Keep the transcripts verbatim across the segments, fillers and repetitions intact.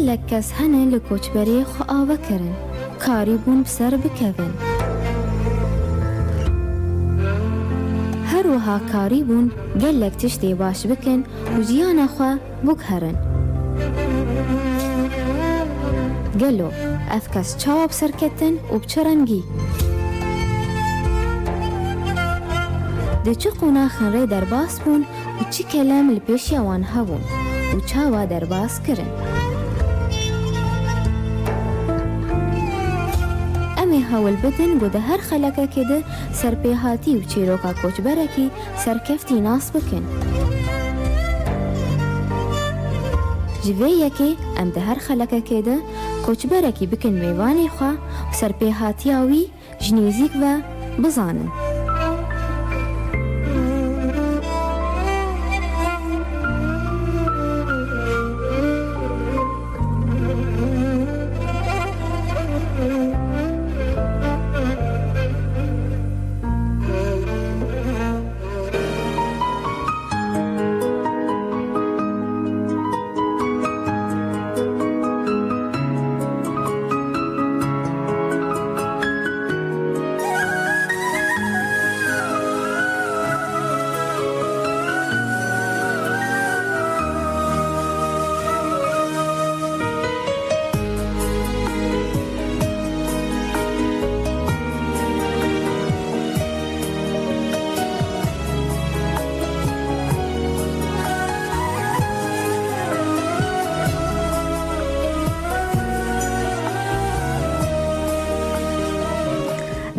Gelek kes hene li koçberiyê xwe ava kirin, karîbûn bi ser bikevin. Her wiha karîbûn gelek tiştê baş bikin û jiyana xwe biguherin. Gelo ev kes çawa bi ser ketin û bi çi rengî? Di çi qonaxên rê derbas bûn û çi kelem li pêşiya wan hebûn û çawa derbas kirin? Em ê hewl bidin ku di her xelekekê de serpêhatî û çîroka koçberekî serkeftî nas bikin. Ji vê yekê em di her xelekekê de koçberekî bikin mêvanê xwe û serpêhatiya wî ji nêzîk ve bizanin.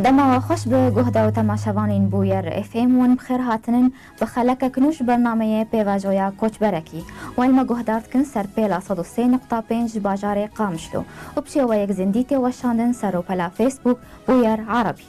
Dema we xweş be guhdar û temaşevanên Bûyer F M, hûn bi xêr hatinin bi xelekek nû ji bernameyê Pêvajoya Koçberekî. Wen me guhdar dikin ser pêla sed û sê nokta pênc ji bajarê Qamişlo û bi şêweyek zindî tê weşandin ser rûpela Facebook Bûyer Erebî.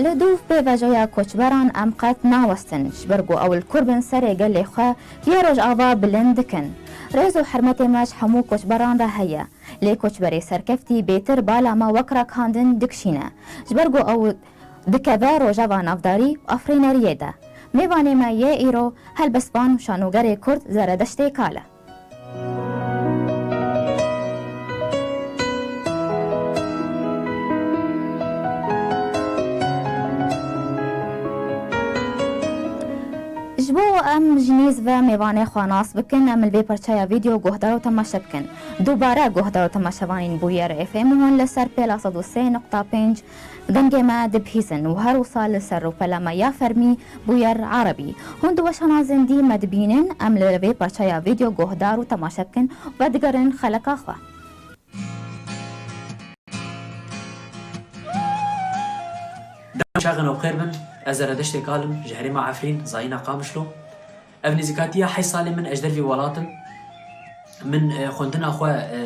Li dûv pêvajoya koçberan em qet nawestin, ji ber ku ew li kur bin serê gelê xwe yê Rojava bilind dikin. Rêz û hurmetê me ji hemû koçberan re heye, lê koçberê serkeftî bêtir bala me wek ragihandin dikişîne, ji ber ku ew dikeve rojeva navdarî û afirîneriyê de. Mêvanê me yê îro helbestvan û şanogerê kurd Zeredeştê Kal e. Ji bo em ji nêz ve mêvanê xwe nas bikin, em li vê parçeya vîdeo guhdar û temaşe bikin. Dubare guhdar û temaşevanên Bûyer F M hûn li ser pêla sed û sê nokta pênc dengê me dibihîzin û her wisa li ser rûpela me ya fermî Bûyer Erebî. Hûn di weşana zindî me dibînin, em li vê parçeya vîdeo guhdar û temaşe bikin û vedigerin xeleka xwe. Dem çaxên we bi xêr bin, ez Zeredeştê Kal im, ji herêma Efrîn, zayîna Qamişlo. Ev nêzîkatiya heşt salê min ez ji dervî welat im. Min, e, xwendina xwe, e,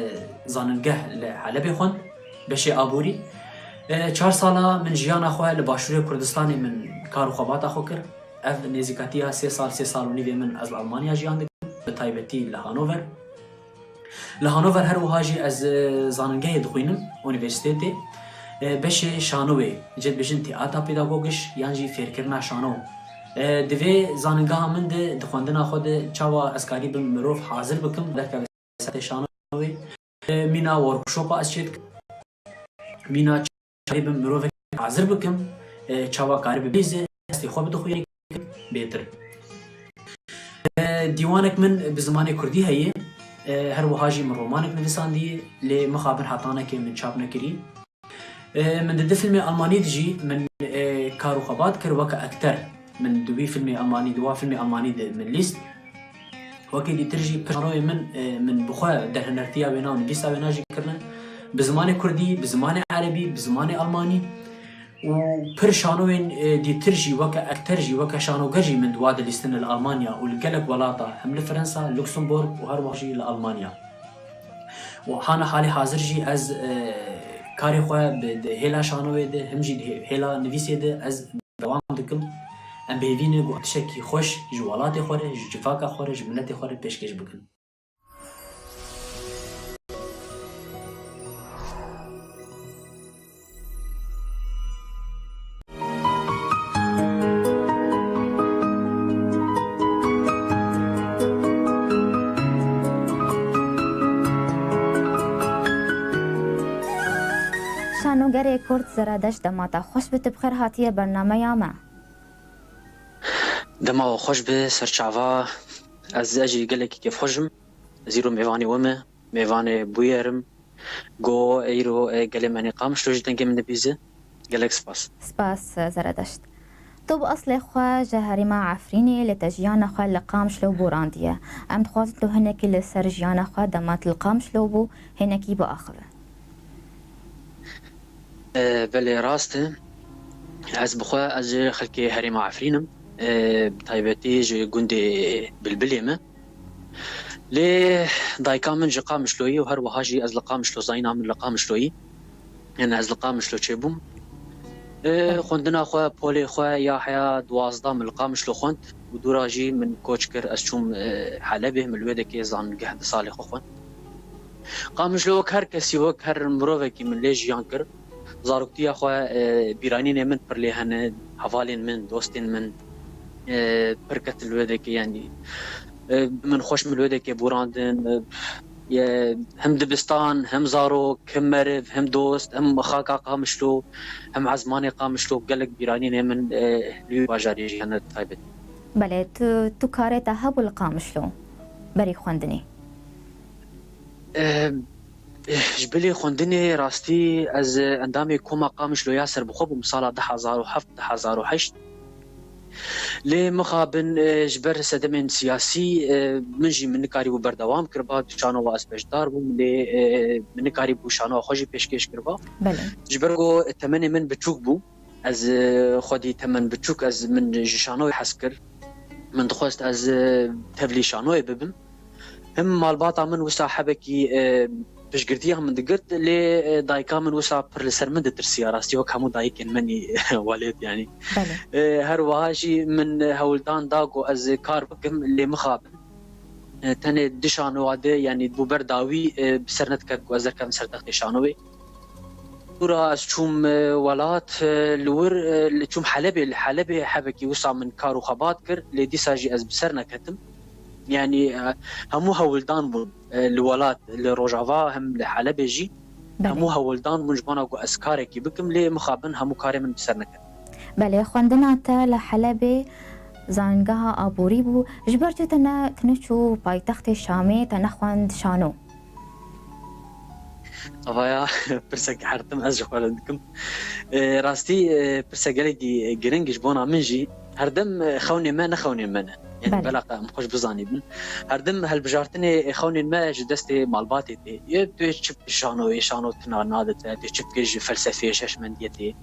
zanîngeh li Helebê xwend, beşê aborî. E, çar sala min jiyana xwe li başûrê Kurdistanê min kar û xebata xwe kir. Ev nêzîkatiya sê sal, sê sal û nîvê min ez li Almanya jiyan dikim, bi taybetî li Hanover. Li Hanover her wiha jî ez, e, zanîngehê dixwînim, unîversîtetê. E, beşê şanowê, cê dibêjin tiyatra pedagogisch yan jî fêrkirina şano. E, di vê zanîngeha min de, di xwendina xwe de çawa ez karîbim mirov hazir bikim, derkeve serê şanowê. E, mîna workshopa ez çêdikim. Mîna karîbim mirovek hazir bikim, e, çawa karîbe bihîze, destê xwe bide xwînê bêtir. E, dîwanek min bi zimanê kurdî heye, e, her wiha jî min romanek nivîsandiye, lê mixabin hetanekê min çap nekirî. E, min di du filmê almanî de jî min, e, kar û xebat kir weke ekter. Min di wî filmê almanî, di wan filmê almanî de min lîst. Wekî dîtir jî pir şanoyê min, e, min bi xwe derhinertiya wêna û nivîsa wêna jî kirine. Bi zimanê kurdî, bi zimanê erebî, bi zimanê almanî û pir şanoyên, e, dîtir jî weke ekter jî, weke şanoger jî min di wa de lîstine li Almanya û li gelek welata, hem li Fransa, Luxembourg û her wiha jî li Almanya. Û hana halê hazir jî ez, e, karê xwe bi, di hêla şanoyê de, him jî di hê-, hêla nivîsê de ez dewam dikim. Em bi hêvî ne ku tiştekî xweş ji welatê xwe re, ji civaka xwe re, ji miletê xwe re pêşkêş bikin. Gerê Kurd Zeredeşt, dema te xweş bi, tu bi xêr hatiye bernameya me. Dema we xweş be, serçava. Ez, ez jî gelekî kêfxweş im. Ez îro mêvanê we me, mêvanê bûyer im. Go îro, e, gelê me nê Qamişlo ji dengê min dibîze. Gelek spas. Spas, e, Zeredeşt. Tu bi eslê xwe ji herêma Efrînê, lê te jiyana xwe li Qamişlo borandiye. Em dixwazin tu hinekî li ser jiyana xwe dema tu li Qamişlo bû, hinekî biaxive. E, belê, rast e. Ez bi xwe, ez ji xelkê herêma Efrîn im. E, bi taybetî ji gundê Bilbilê me. Lê dayika min ji Qamişloyî û her wiha jî ez li Qamişlo zayîna min li Qamişloyî. Yani ez li Qamişlo çêbûm. E, xwendina xwe, polê xwe ya heya duwazdeh min li Qamişlo xwend û dûra jî min koç kir, ez çûm, e, Helebê, min li wê dekê zanîngeh di salê xwe xwend. Qamişlo wek her kesî, wek her mirovekî min lê jiyan kir. Zaroktiya xwe, e, bîranînê min pir lê hene, hevalên min, dostên min, e, pir ketin li wê dekê, yanî, e, min xweş min li wê dekê borandin, e, ye, hem dibistan, hem zarok, hem meriv, hem dost, hem xaka Qamişlo, hem ezmanê Qamişlo, gelek bîranînê min, e, li wî bajarî jî hene taybet. Belê, tu, tu karê te hebû li Qamişlo berî xwendinê? Eh, eh, ji bilî xwendinê rastî ez, eh, endamê Koma Qamişlo ya serbixwe bûm sala du hezar û heft, du hezar û heşt. Lê mixabin, eh, ji ber sedemên siyasî, eh, min jî min nikarîbû berdewam kiriba, di şanowa ez beşdar bûm, lê, eh, min nikarîbû şanowa xwe jî pêşkêş kiriba. Belê. Ji ber ku temenê min biçûk bû, ez, eh, xwedî temen biçûk, ez, min ji şanoyê hez kir. Min dixwest ez, eh, tevlî şanoyê bibim. Him malbata min wisa hebekî, e, piştgirtiya min digirt, lê, e, dayika min wisa pir li ser min ditirsiya, rastî wek hemû dayikên min î welêt, yanî. Belê. E, her wiha jî min hewldan da ku ez kar bikim, lê mixabin. E, tenê di şanowa de, yanî bû ber dawî, e, bi ser nediket ku ez derkevim ser textê şanoyê. Dûra ez çûm, e, welat, e, li wir, e, li çûm Helebê, li Helebê hebekî wisa min kar û xebat kir, lê dîsa jî ez bi ser neketim. Yanî, e, hemû hewldan bûn, e, li welat, li Rojava hem li Helebê jî. Belê. Hemû hewldan bûn ji bona ku ez karekî bikim, lê mixabin hemû karê min bi ser neketin. Belê, xwendina te li Helebê zanîngeha aborî bû. Ji ber çi te ne, te neçû paytextê Şamê, te nexwend şano? Avaya pirsek her tim ez ji xwe re dikim. E, rastî, e, pirsek gelekî giring ji bona min jî. Herdem, e, xewnê me ne xewnê me ne. Yani, belê, belaqa em xweş bizanîbin. Herdem hilbijartinê, e, xewnên me ji destê malbatê tê. Yê tu yê çi bikî şanoyê, şano tina nade te, tu yê çi bikî ji felsefeyê, şaşmendiyetê.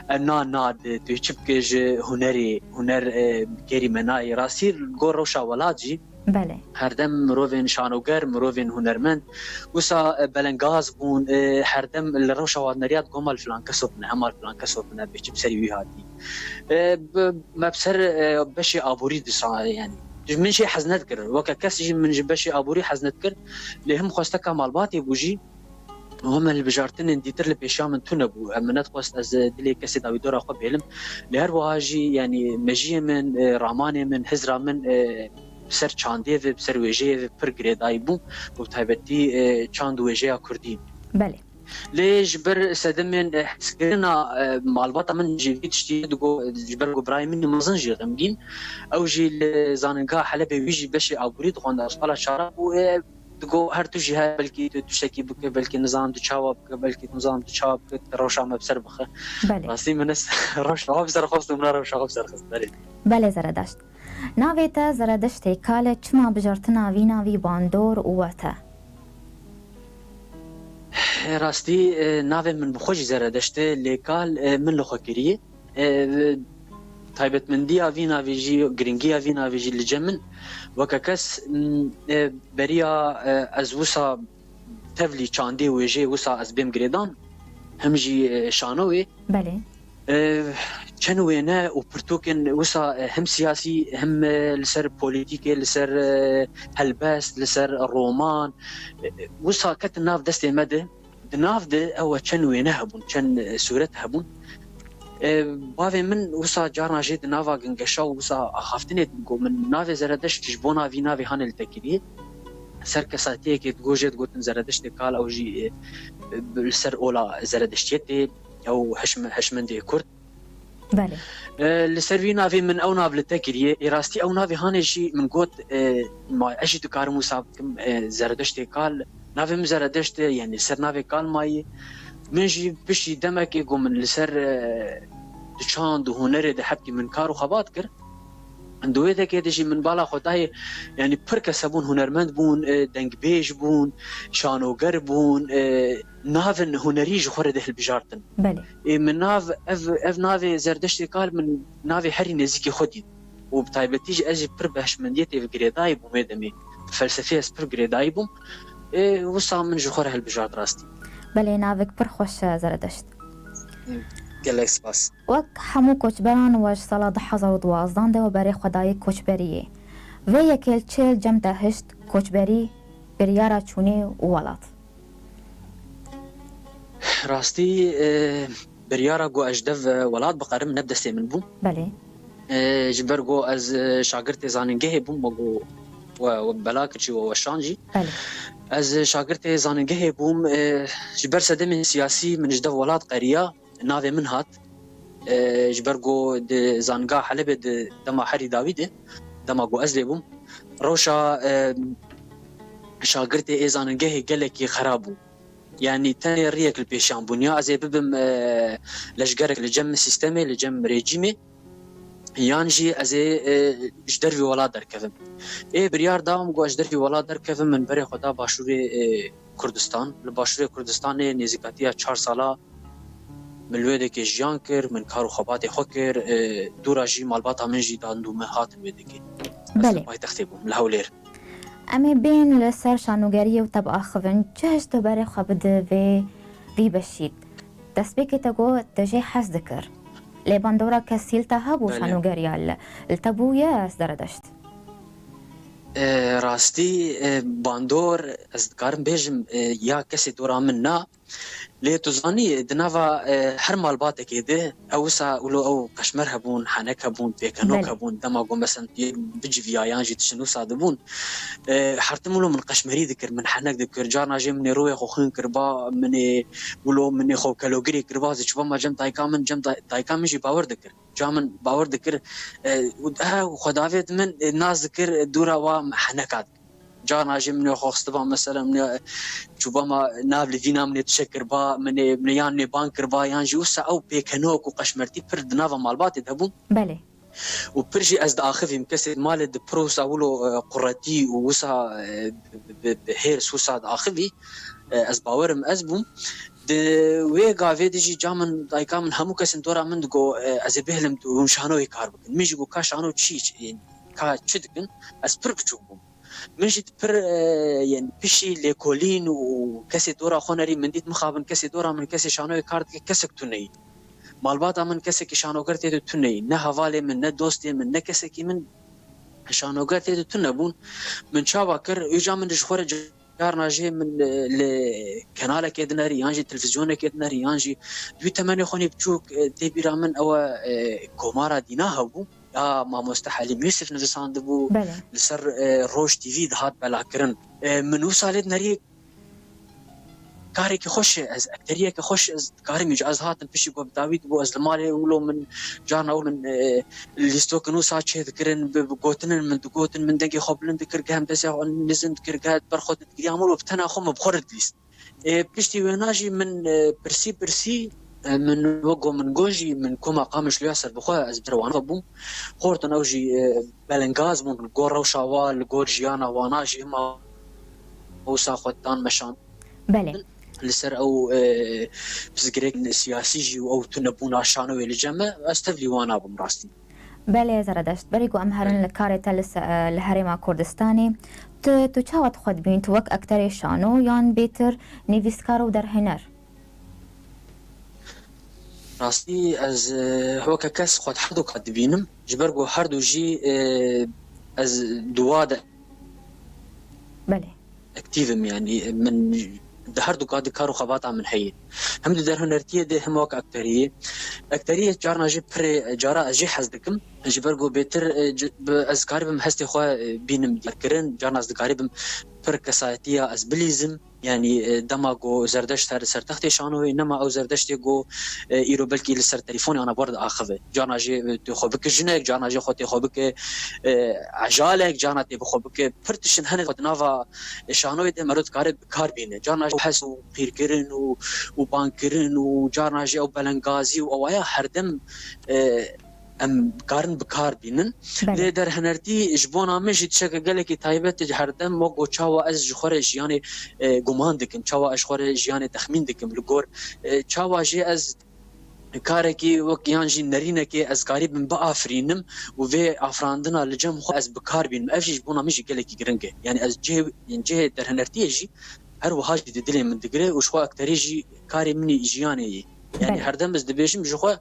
E, na nade, tu yê çi bikî ji hunerê, huner, e, kêrî me nayê. Rastî, li gor rewşa welat jî, belê, herdem mirovên şanoger, mirovên hunermend, wisa, e, belengaz bûn, e, herdem li rewşa wan neriya digot, "Ma li filan keso bine, hema li filan keso bine, bê çi bi serî wî hatî." E, bi, me bi ser, e, beşê aborî disa, yani, ji min jê hez nedikir. Weke kes jî min ji beşê aborî hez nedikir. Lê him xwesteka malbatê bû jî, û him hilbijartinên dîtir li pêşiya min tune bû. Em min nedixwest ez dilê kesê dawî dora xwe bêlim. Lê her wiha jî, yanî mejiyê min, e, ramanê min, hizra min, e, bi ser çandê ve, bi ser wêjeyê ve pir girêdayî bû û bi taybetî, e, çand û wêjeya kurdî. Belê. Lê ji ber sedemên, e, hezkirina, e, malbata min jî vî tiştî digot, ji ber ku birayê min mezin jî xemgîn, ew jî li zanîngeha Helebê wî jî beşê aborî dixwend, ew sala çara bû, e, digot, her tu jî he, belkî tu tiştekî bike, belkî nizam tu çawa bike, belkî nizam tu çawa bike, tu rewşa me bi ser bixe. Belê. Rastî min rewşa xwe bi ser xwe xist û min rewşa xwe bi ser xist. Belê. Belê, Zeredeşt. Navê te Zeredeştê Kal e, çima bijartina vî navî bandor û we te? Rastî, e, navê min bi xwe jî Zeredeşt e, lê Kal, e, min li xwe kiriye. E, taybetmendiya vî navê jî, giringiya vî navê jî li cem min weke kes, m, e, beriya, e, ez wisa tevlî çandê wêjê wisa ez bêm girêdan, him jî, e, şano wê. Belê. E, çend wêne û pirtûkên wisa, e, him siyasî, him, e, li ser polîtîkê, li ser, e, helbest, li ser roman, e, wisa ketin nav destê me de. Di nav de ew çend wêne hebûn, çend, e, sûret hebûn. E, bavê min wisa carna jê di nava gingeşa û wisa axaftinê digot min navê Zeredeşt ji bona vî navê hane li te kiriye. Ser kesatiyekê digot, jê digotin Zeredeştê Kal, ew jî, e, e, li ser ola Zeredeştiyetê. ew hişm-, hişmendê Kurd. Belê. E, li ser vî navê min ew nav li te kiriye. Ê rastî ew navê hanê jî min got, e, ma ez jî dikarim wisa bikim, e, Zeredeştê Kal. Navê min Zeredeşt e, yani ser navê Kal mayî. Min jî piştî demekê ku min li ser, e, di çand û hunerê de hebtî min kar û xebat kir. Di wê dekê de jî min bala xwe dayê, yani pir kes hebûn, hunermend bûn, e, dengbêj bûn, şanoger bûn, e, navên hunerî ji xwe re de hilbijartin. Belê. Ê, min nav, ev, ev navê Zerdeştê Kal min navê herî nêzîkê xwe dît. Û bi taybetî jî ez jî pir bi hişmendiyê tê bi girêdayî bûm wê demê. Bi felsefeyê ez pir bi girêdayî bûm. Ê, wisa min ji xwe re hilbijart rastî. Belê, navek pir xweş e, Zeredeşt. Gelek spas. Wek hemû koçberan we ji sala du hezar û duwazdan de we berê xwe dayê koçberiyê. Vê yekê li çi li cem te hişt koçberî, biryara çûnê û welat? Rastî, e, biryara ku ez ji dev, e, welat bixerim ne bi destê min bû. Belê. E, ji ber ku ez, e, şagirtê zanîngehê bûm, we ku we, we bela kir jî, we weşan jî. Belê. Ez, e, şagirtê zanîngehê bûm. E, ji ber sedemên siyasî min ji dev welat qeriya. Navê min hat. E, ji ber ku di zanîngeha Helebê di dema herî dawî de, dema ku ez lê bûm, rewşa, e, şagirtê ê zanîngehê gelekî xerab bû. Yanî tenê riyek li pêşiyan bûn. Ya ez ê bibim, e, leşgerek li cem sîstemê, li cem rejîmê, yan jî ez ê, e, ji dervî welat derkevim. Ê biryar dawim ku ez ji dervî welat derkevim, min berê xwe da Başûrê, e, Kurdistan. Li Başûrê Kurdistanê nêzîkatiya çar sala min li wê dekê jiyan kir, min kar û xebatê xwe kir, e, dûra jî malbata min jî dan dû min hatin wê dekê. Ez Belê. Li paytextê bûm, li Hewlêr. Em ê bên li ser şanogeriyê û te biaxivin, çi hişt tu berê xwe bide vê vî beşî? Destpêkê te got te jê hez dikir. Lê bandora kesî li te hebû Belê. Şanogeriya li, li te bûye, Zeredeşt? E, rastî, e, bandor, ez dikarim bêjim, e, ya kesê dora min na. Lê tu zanî, di nava, e, her malbatekê de, ew wisa wilo ew qeşmer hebûn, henek hebûn, pêkenok Belê. Hebûn, dema ku mesela biciviya yan jî tiştin wisa dibûn. E, hertim wilo min qeşmerî dikir, min henek dikir, carna jê min ê rûyê xwe xwîn kiriba, min ê wilo min ê xwe kelogirê kiriba, ez ê çûbama cem dayika min, cem day-, dayika min jî bawer dikir. Ca min bawer dikir, e, û, he, xwedavêt min, e, nas dikir, e, dûra wa heneka dikir. Carna jî min ê xwe xistiba, mesela min ê, e, çûbama nav li vîna min ê tişek kiriba, min ê, min ê yan min ê ban kiriba, yan jî wisa ew pêkenok û qeşmertî pir di nava malbatê de bûn. Belê. Û pir jî ez diaxivîm, kesê malê di pir wisa wilo, e, quretî û wisa, e, bi, bi, bi, bi hêrs wisa diaxivî, e, ez bawerim ez bûm. Di wê gavê de jî ca min, dayika min, hemû kesên dora min digo, e, ez ê bihêlim tu hûn şanoyê kar bikin. Min jî got ka şano çi, çi, ka çi dikin? Ez pir biçûk bûm. Min jî pir, e, yani pişî lêkolîn û kesê dora xwe nerî min dît mixabin kesê dora min kesê şanoyê kar dike kesek tune yî. Malbata min kesekî şanoger tê de tune yî. Ne hevalê min, ne dostê min, ne kesekî min şanoger tê de tune bûn. Min çawa kir? Êca min ji xwe re carna jê min, e, li kenalekê dinerî, yan jî televîzyonekê dinerî, yan jî di wî temenê xwe nê biçûk, e, tê bîra min ew e, e, komara dîna hebû. Ya mamoste Helîm Yûsif nivisandibû, Belê. Li ser, e, Roj T V dihat belakirin. E, min wisa lê dinerî karekî xweş e, ez ekteriyeke xweş ez dikarim îca ez hatim piştî ku bi dawî dibû ez li malê wilo min carna wilo min, e, lîstokin wisa çê dikirin, bi, bi gotinin min digotin, min dengê xwe bilind dikir, geh min destê xwe nizin dikir, geh ber xwe didigiriyam wilo bi tena xwe min bi xwe re dilîst. E, piştî wêna jî min, e, pirsî pirsî, e, min wek ku min got jî min koma Qamişloya serbixwe ez bi wana bûm. Xortin ew jî, e, belengaz bûn li gor rewşa wa, li gor jiyana wana jî hema wisa xwe dan meşan. Belê. Li ser ew, e, pirsgirêk siyasî jî û ew tunebûna şanoyê li cem me, ez tevlî wana bûm rastî. Belê Zeredeşt, berî ku em herin li karê te li se-, li Herêma Kurdistanê, tu, tu çawa dixwe dibînî? Tu wek ekterê şano yan bêtir nivîskar û derhêner? Rastî ez, e, weke kes xwe di herduka dibînim. Ji ber ku herdu jî, e, ez di wa de Belê. Aktîv im, yanî min di herduka di kar û xebata min heye. Hem di derhunertiyê de hem wek akteriyê. Akteriyê carna jî pirê cara ez jê hez dikim. Ji ber ku bêtir, e, ci-, bi, ez dikaribim hestê xwe, e, bînim diyarkirin, carna ez dikaribim pir kesayetiya ez bilîzim. Yanî, e, dema ku Zerdeşt her li ser textê şanoyê, nema ew Zerdeştê ku, e, îro belkî li ser telefon ana ber diaxive. Carna jê, e, tu xwe bike jinek, carna jê xwe tê xwe bike, e, ejalek, carna tê bi xwe bike. Pir tiştin hene ku di nava, e, şanoyê de mero dikare bi kar bîne. Carna jê hes û qîrkirin û, û bankirin û carna jê ew belengazî û ewaya herdem, e, em karin bi kar bînin. Belê. Lê derhenertî ji bona min jî tişeke gelekî taybet e, herdem wek ku çawa ez ji xwe re jiyanê, e, guman dikim, çawa ez ji xwe re jiyanê texmîn dikim, li gor, e, çawa jê ez karekî wek yan jî nerînekê ez karîbim biafirînim û vê afirandina li cem xwe ez bi kar bînim. Ev jî ji bona min jî gelekî giring e. Yanî ez cihê, cihê derhenertiyê jî her wiha jî di dilê min digire û ji xwe ekterê jî karê min î jiyanê yê. Yanî Belê. herdem ez dibêjim ji xwe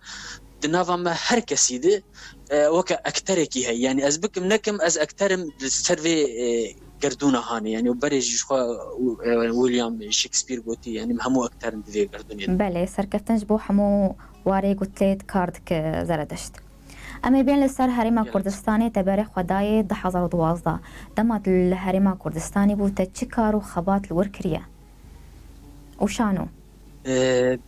di nava me her kesî de, e, weke ekterekî heye. Yanî ez bikim nekim ez ekterim li ser vê, e, gerdûna hanê. Yanî berê jî ji xwe, e, William Shakespeare gotî, yanî hemû ekterin di vê gerdûnê de. Belê, serkeftin ji bo hemû warê ku tê kar dike Zeredeşt. Em ê bên li ser Herêma Gelek. Kurdistanê te berê xwe dayê du hezar û duwazdeh. Dema tu li Herêma Kurdistanê bû, te çi kar û xebat li wir kiriye? Û şano? E,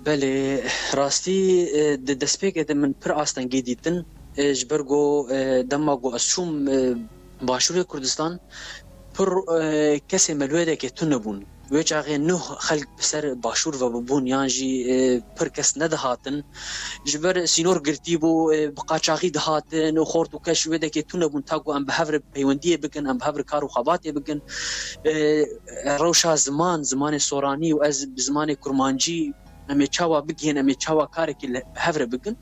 belê, rastî, e, di destpêkê de min pir astengî dîtin. E, ji ber ku, e, dema ku ez çûm, e, Başûrê Kurdistan, pir, e, kesê me li wê dekê tune bûn. Wê çaxê nuh xelk bi ser Başûr ve bibûn, yan jî, e, pir kes nedihatin. Ji ber sînor girtî bû, e, bi qaçaxî dihatin û xort û keş wê dekê tune bûn, ta ku em bi hev re peywendiyê bikin, em bi hev re kar û xebatê bikin. E, rewşa ziman, zimanê soranî û ez bi zimanê kurmancî, em ê çawa bigihên, em ê çawa karekî li, bi hev re bikin.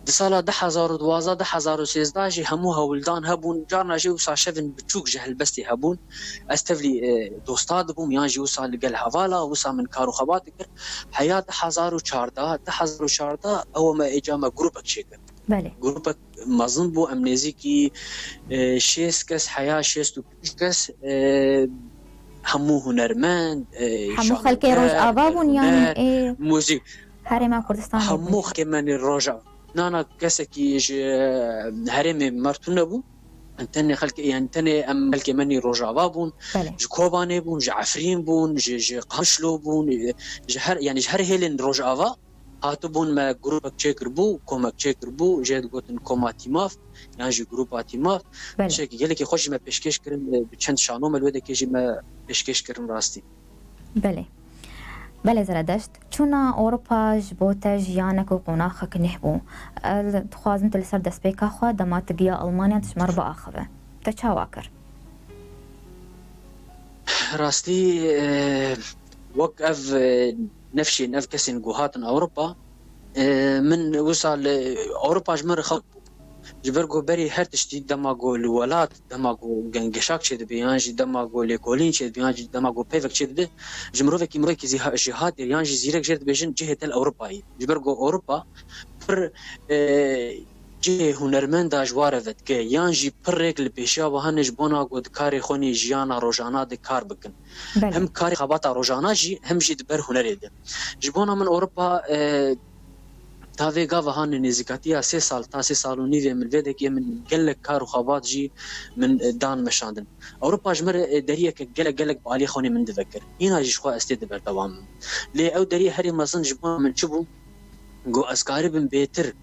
Di sala du hezar û duwazdeh, du hezar û sêzdeh jî hemû hewldan hebûn. Carna jî wisa şevên biçûk ji helbestê hebûn. Ez tevlî, e, dosta dibûm, yan jî wisa li gel hevala, wisa min kar û xebat dikir. Heya du hezar û çardeh, du hezar û çardeh ew me êca me grûpek çêkir. Belê. Grûpek mezin bû, em nêzîkî, e, şêst kes, heya şêst û pênc kes, e, hemû hunermend, e, Hemû xelkê şaneber, Rojava bûn, yanî, berhuner, ê, muzîk. Herêma Kurdistanê bûn. Hemû xelkê me nê Rojava. Na, na, kesekî ji, e, herêmê me re tune bû. Tenê xelkê, yanî tenê em xelkê me nê Rojava bûn. Belê. Ji Kobanê bûn, ji Efrîn bûn, ji, ji Qamişlo bûn, e, ji her, yanî ji her hêlên Rojava. Hatibûn me grûpek çêkiribû, komek çêkiribû, jê digotin koma Tîmaf, yan jî grûpa Tîmaf. Belê. Tiştekî gelekî xweş jî me pêşkêş kirin, e, bi çend şano me li wê dekê jî me pêşkêş kirin rastî. Belê. Belê Zeredeşt, çûna Ewropa ji bo te jiyanek û qonaxek nêh bû. Ez dixwazim tu li ser destpêka xwe dema tu giya Almanya tu ji me re biaxive. Te çawa kir? Rastî, e, wek ev, e, nefşên, ev kesên ku hatin Ewropa, e, min wisa li Ewropa ji min re xew bû. Ji ber ku berî her tiştî dema ku li welat, dema ku gengeşak çêdibe, yan jî dema ku lêkolîn çêdibe, yan jî dema ku peyvek çêdibe, ji mirovekî mirovekî zîha-, jêhatî, yan jî zîrek jê re dibêjin cihê te li Ewropa yî. Ji ber ku Ewropa pir, e, cihê hunermenda ji wa re vedike, yan jî pirrêk li pêşiya we hene ji bona ku dikarê xwe nê jiyana rojana de kar bikin. Belê. Hem karê xebata rojana jî, hem jî di ber hunerê de. Ji bona min Ewropa, e, ta vê gava hane nêzîkatiya sê sal, ta sê sal û nîvê min vê dekê min gelek kar û xebat jî min, e, dan meşandin. Ewropa ji min re, e, deriyeke gelek, gelek bi aliyê xwe nê min divekir. Hîna jî ji xwe ez tê de berdewam im. Lê ew deriyê herî mezin ji bona min çi bû? Ku ez karibim bêtir,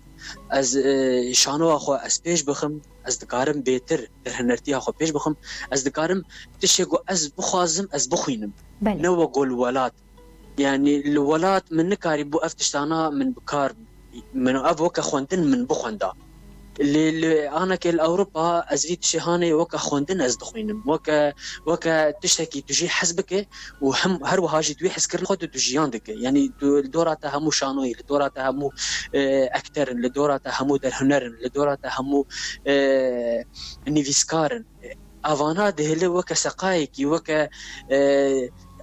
ez, e, şanoya xwe ez pêş bixim, ez dikarim bêtir derhenertiya xwe pêş bixim, ez dikarim tiştê ku ez bixwazim, ez bixwînim. Belê. Ne wek ku li welat. Yanî li welat min nikarîbû ev tiştana min bi kar, min ev weke xwendin min bixwenda. Lê li anekê li Ewropa ez vî tiştê hanê weke xwendin ez dixwînim. Weke, weke tiştekî tu jê hez bike û hem her wiha jî tu wê hezkirin xwe tu, tu jiyan dike. Yanî tu li dora te hemû şanoyî, li dora te hemû, e, ekter in, li dora te hemû derhuner in, li dora te hemû, e, nivîskar in. Evana dihêle weke seqayekî, weke, e,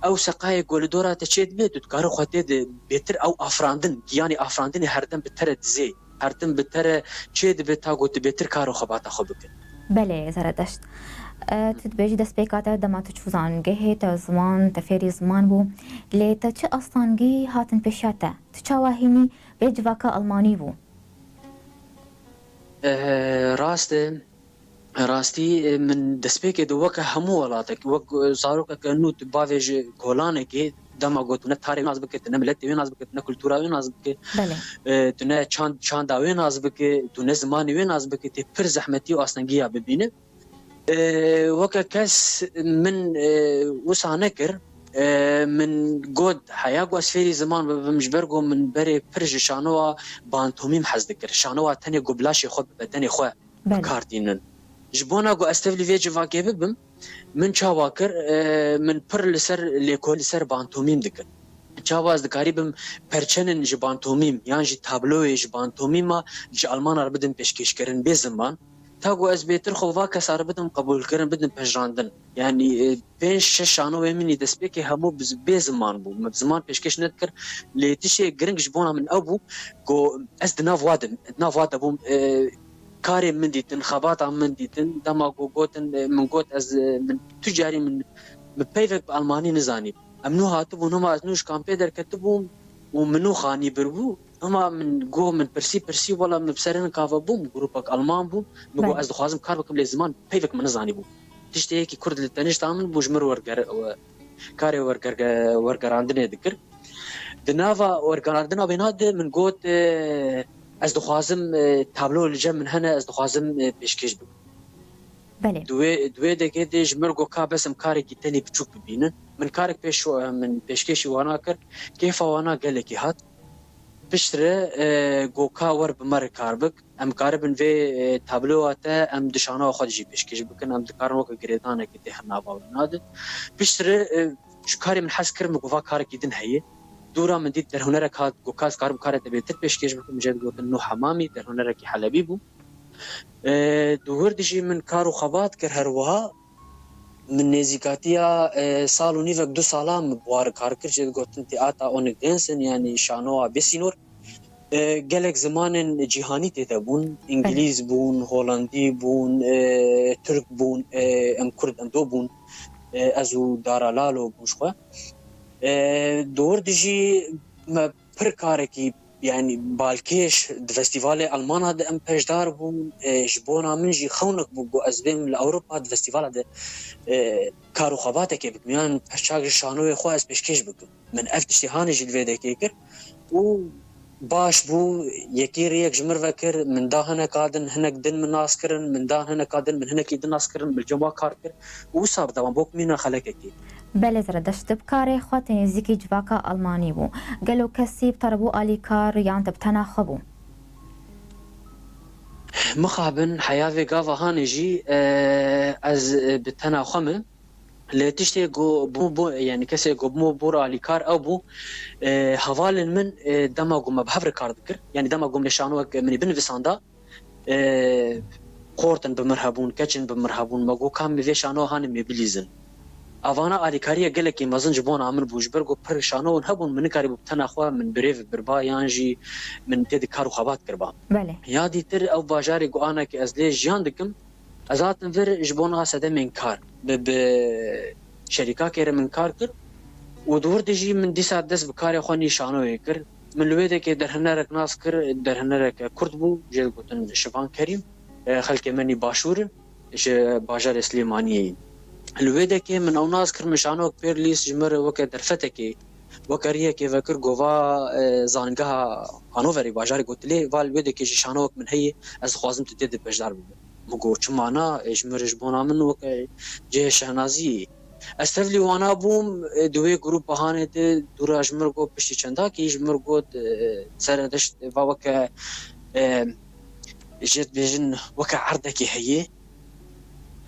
ew seqayê ku li dora te çêdibe, tu dikare xwe tê de bêtir ew afirandin, giyanê afirandinê herdem bi te re dizê, herdem bi te re çêdibe ta ku tu bêtir kar û xebata xwe bike. Belê, Zeredeşt. E, tu dibêjî destpêka te dema tu çû zangehê, te ziman, te fêrî ziman bû. Lê te çi astangî hatin pêşiya te? Tu çawa hînî vê civaka Almanî bû? E, rast e. Rastî, e, min destpêkê de weke hemû welatek, wek, e, zarokeke nû tu bavêje kolanekê, dema got tu ne tarê wê nas bike, tu ne miletê wê nas bike, tu ne kultura wê nas bike, Belê. e, tu ne çand-, çanda wê nas bike, tu ne zimanê wê nas bike, tê pir zehmetî û astengiya bibîne. E, weke kes min, e, wisa nekir. E, min got heya ku ez fêrî ziman bibim, ji ber ku min berê pir ji şanowa pantomîm hez dikir. Şanowa tenê ku bi laşê xwe bibe, tenê xwe Belê. kar tînin. Ji bona ku ez tevlî vê civakê bibim, min çawa kir, e, min pir li ser lêkolîn, li ser pantomîm dikir. Çawa ez dikarîbim perçenin ji pantomîm yan jî tabloyê ji pantomîma ji Almana re bidin pêşkêşkirin bê ziman. Ta ku ez bêtir xwe va kesa re bidim qebûlkirin, bidin pejirandin. Yanî, e, pênc şeş şanowê min î destpêkê hemû bi z-, bê ziman bû. Me bi ziman pêşkêş nedikir. Lê tiştê giring ji bona min ew bû ku ez di nav wa de, di nav wa de bûm. E, karê min dîtin, xebata min dîtin. Dema ku gotin, e, min got ez, e, min tu carî min, min peyvek bi almanî nizanî. Em nû hatibûn, hema ez nû ji kampê derketibûm û min nû xanî bir bû. Hema min got, min pirsî, pirsî, wela min bi ser hinek ava bûm, grûpek alman bû. Min got, Belê. ez dixwazim kar bikim, lê ziman peyvek min nizanî bû. Tiştê yekî kurd li tenişta min bû, ji min re werger-, we-, karê wergerge-, wergerandinê dikir. Di nava wergerandina wêna de min got, e, ez dixwazim, e, tablo li cem min hene, ez dixwazim, e, pêşkêş bikim. Belê. Di wê, di wê dekê de ji min re got ka bes em karekî tenê biçûk bibînin. Min karek pêş, min pêşkêşî wana kir. Kêfa wana gelekî hat. Piştre, e, got ka wer bi me re kar bik. Em karibin vê, e, tabloya te, em di şanoya xwe de jî pêşkêş bikin. Em dikarin weke girêdanekê tê her nava wêna de. Piştre, e, ji karê min hez kir, min got va karekî din heye. Dûra min dît derhunerek hat, got ka ez karim karê te bêtir pêşkêş bikim. Jê digotin Nû Hemamî, derhunerekî Helebî bû. E, di wir de jî min kar û xebat kir her wiha. Min nêzîkatiya, e, sal û nîvek, du sala min bi wa re kar kir, jê digotin tiyatra ohne grenzen, yanî şanoya bê sînor. E, gelek zimanên cîhanî tê de bûn, îngilîz bûn, holandî bûn, e, tirk bûn, e, em kurd, em do bûn, e, ez û Dara Lalo bûn ji xwe. E, di wir de jî me pir karekî, yanî balkêş di festîvalê Almana de em beşdar bûn. E, ji bona min jî xewnek bû ku ez bêm li Ewropa di festîvala de, e, kar û xebatekê bikim, yan perçak ji şanoyê xwe ez pêşkêş bikim. Min ev tiştê hanê jî li vê dekê kir û baş bû. Yekê rêyek ji min re vekir, min da hineka din, hinek din min nas kirin, min da hineka din, min hinekî din nas kirin, min li cem wa kar kir û wisa berdewam bû, wek mîna xelekekê. Belê Zeredeşt, tu bi karê xwe tê nêzîkî civaka Almanî bû. Gelo kesî bi te re bû alîkar yan tu bi tena xwe bû? Mixabin heya vê gava hanê jî, e, ez, e, bi tena xwe me. Lê tiştê ku bû, bû, yanî kesê ku bû, bû re alîkar ew bû, e, hevalên min, e, dema ku me bi hev re kar dikir, yanî dema ku min şanoyek min ê binivisanda, e, qortin bi mir hebûn, keçin bi mir hebûn, me got, ka em ê vê şanoya hanê em ê bilîzin. Evana alîkariya gelekî mezin ji bona min bû, ji ber ku pir şanoyên hebûn, min nikarîbû bi tena xwe min birêv birba yan jî min tê de kar û xebat kirba. Belê. Ya dîtir ew bajarê ku anekê ez lê jiyan dikim, ez hatim vir ji bona sedemên kar. Bi, bi şerîkakê re min kar kir û di wir de jî min dîsa dest bi karê xwe nî şanoyê kir. Min li wê dekê derhinerek nas kir, derhinereke kurd bû, jê digotin Şivan Kerîm, e, xelkê me nî başûr in, ji bajarê Silêmaniyê yî. Li wê dekê min ew nas kir, min şanok pêr lîst, ji min re weke derfetekê, weke riyekê vekir, gova, e, zanîngeha Hanoverê, bajarê Gotilê, va li wê dekê jî şanok min heye, ez dixwazim tu tê de beşdar bibî. Min got, çima na, e, ji min re, ji bona min weke cihê şehnaziyê. Ez tevlî wana bûm, e, di wê grûpa hanê de dûra ji min re got, piştî çendakî ji min re got, e, Zeredeşt, va weke, e, jê dibêjin, weke erdekê heye.